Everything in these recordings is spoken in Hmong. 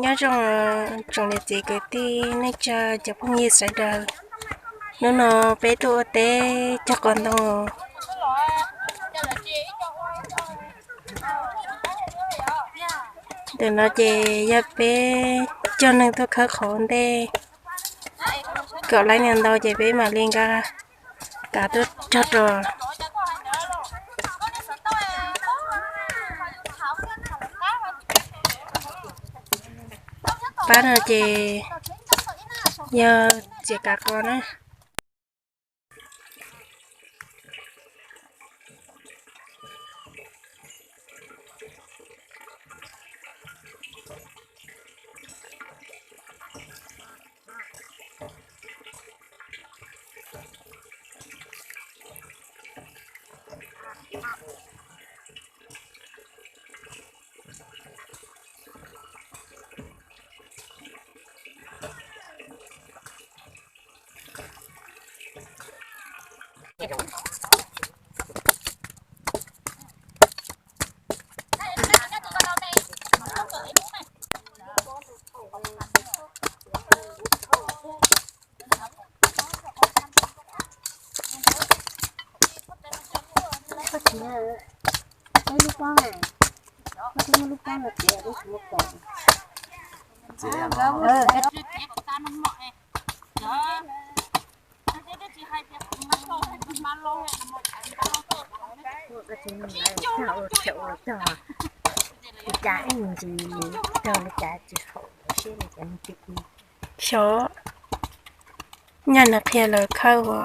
Nyob zoo tsoom niam txiv kwv tij neej tsa cov phooj ywg sawv daws. Hnub no peb tuaj ua teb cog qos ntoo. Ntawm no ces yog peb coj neeg tuaj khawb qhov ntej, kom lawv niag ntau ces peb mam li nqa kav tuaj cog rau. Pab no ces yog txiav kav qos na. Xyov, nyaj nws qhia lawv khawb ua.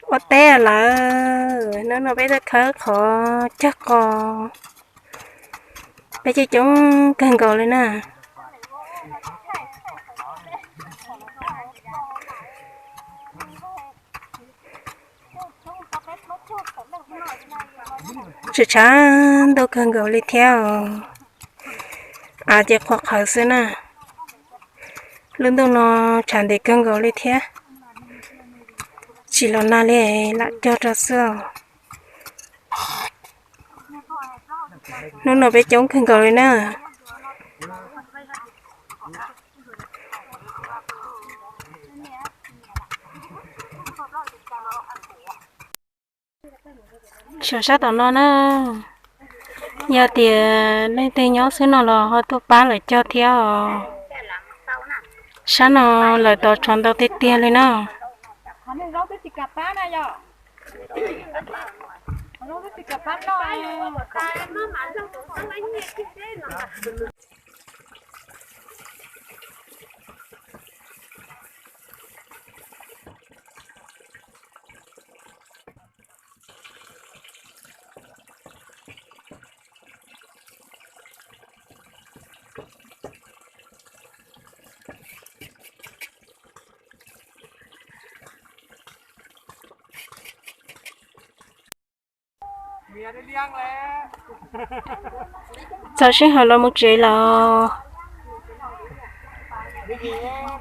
Ua teb lawm, hnub no peb tuaj khawb qhov cog qos, peb coob coob kawg nkaus li na. Tshav tshav ntuj kawg nkaus li thiab os. Av ces qhuav qhawv xwb na. Lub ntuj no tshav ntev kawg nkaus li thiab. Tsis los nag li, lam cog rau xwb os. Hnub no peb coob kawg nkaus li na. Saum sab tom no na, yog tias leej twg nyob xwb no los ho tuaj pab lawv cog thiab os. Sab no lawv tos tsov ntau tiag tiag li na. Txog sij hawm los mus tsev lawm.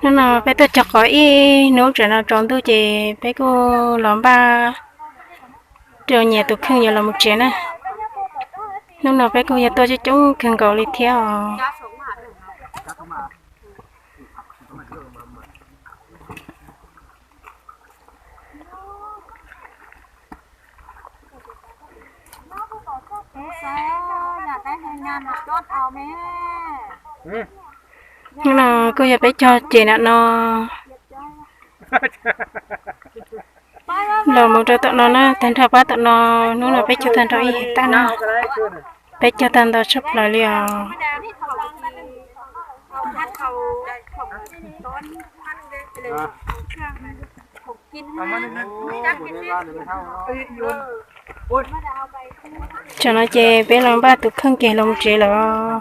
Hnub no peb tuaj cog qos ib hnub, tsam no tsaus ntuj ces peb kuj los npaj rau nyias tus kheej yuav los mus tsev na. Hnub no peb kuj yog tuaj coob coob kawg nkaus li thiab os. Hnub no kuj yog peb cog ces nam no los mus rau tom no na, tag nrho pab tom no. Hnub no peb cog tag nrho ib hais tag na, peb cog tag ntau tshaj plaws li os. Tsam no ces peb los npaj tus kheej kiag los tsev lawm.